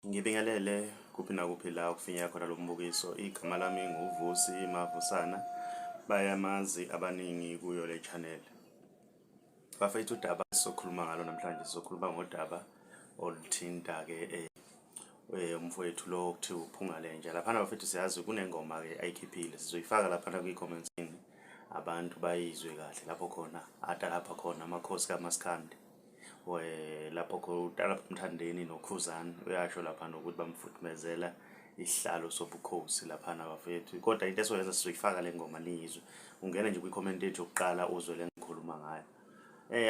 Ngibingelele kuphi nakuphi la okufinyeka khona lo mbukiso. Igama lami nguVusi Mavusana. Bayamazi abaningi kuyo le channel. Bafethu udaba esizokhuluma ngalo namhlanje sizokhuluma ngodaba oluthinta-ke eh, eh, umfowethu lo okuthiwa uPhungalenja. Laphana bafethu siyazi kunengoma-ke ayikhiphile sizoyifaka laphana kwi-comments abantu bayizwe kahle lapho khona atalapha khona amakhosi kaMaskandi. Lapho khona uTalapha uMthandeni noKhuzani uyasho laphana ukuthi bamfudumezela isihlalo sobukhosi laphana bafethu. Kodwa into esoyenza sizoyifaka le ngoma niyizwe. Ungena nje kwi-comment yethu yokuqala uzwe le ngikhuluma ngayo.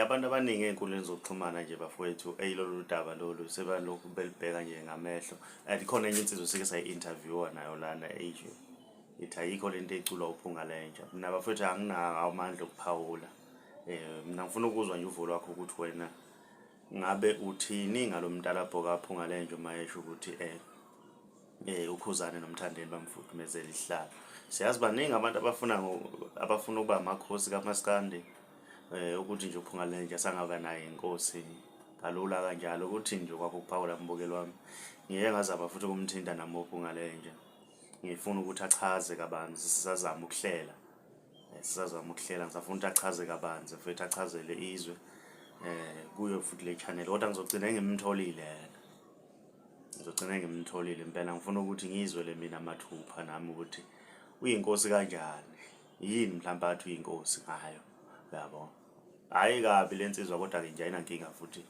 Abantu abaningi ey'nkundleni zokuxhumana nje bafowethu eyilolu daba lolu sebalokhu belibheka nje ngamehlo. And khona enye insizwa esike sayi-interviewa nayo lana eyisho ithi ayikho lento eculwa uPhunga Lenja. Mina bafowethu anginawo amandla okuphawula. Mina ngifuna ukuzwa nje uvo lwakho ukuthi wena ngabe uthini ngalo mntalabho kaPhunga Lenja uma esho ukuthi uKhuzane noMthandeni bamfudumezela isihlalo. Siyazi baningi abantu abafuna abafuna ukuba amakhosi kaMaskandi ukuthi nje uPhunga Lenja sangaba naye inkosi kalula kanjalo ukuthi nje kwakho ukuphawula mbukeli wami. Ngiye ngazama futhi ukumthinta nami uPhunga Lenja. Ngifuna ukuthi achaze kabanzi sisazama ukuhlela. Sisazama ukuhlela ngisafuna ukuthi achaze kabanzi futhi achazele izwe kuyo futhi le channel kodwa ngizogcina ngimtholile yena. Ngizogcina ngimtholile impela ngifuna ukuthi ngizwele mina mathupha nami ukuthi uyinkosi kanjani. Yini mhlawumbe athi uyinkosi ngayo uyabo. Hhayi kabi le nsizwa kodwa-ke nje ayinankinga futhi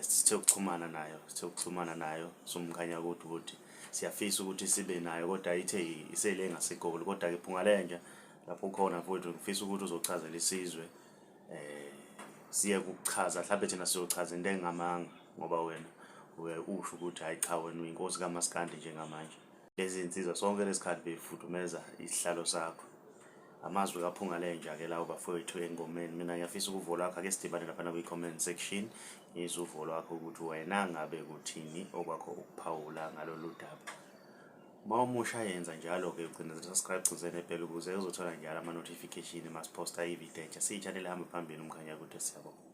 sithe ukuxhumana nayo sithe ukuxhumana nayo somkhanyakude ukuthi siyafisa ukuthi sibe nayo kodwa ithe isele ngaseGoli kodwa-ke Phungalenja lapho ukhona futhi ngifisa ukuthi uzochazela isizwe siye kukuchaza mhlawumbe thina sizochaza into engamanga ngoba wena uye usho ukuthi hhayi cha wena uyinkosi kaMaskandi njengamanje. Lezi zinsizwa sonke lesikhathi beyifudumeza isihlalo sakho. Amazwi kaPhungalenja ke lawo bafowethu engomeni. Mina ngiyafisa ukuvo lwakho ake sidibane laphana kwi-comment section ngizwe uvo lwakho ukuthi wena ngabe kuthini okwakho ukuphawula ngalolu daba. Uma umusha yenza njalo-ke ugcina subscribe gcize nebhele ukuze uzothola njalo ama-notification uma siphosta ividiyo entsha. Siyi-channel ehamba phambili uMkhanyakude siyabonga.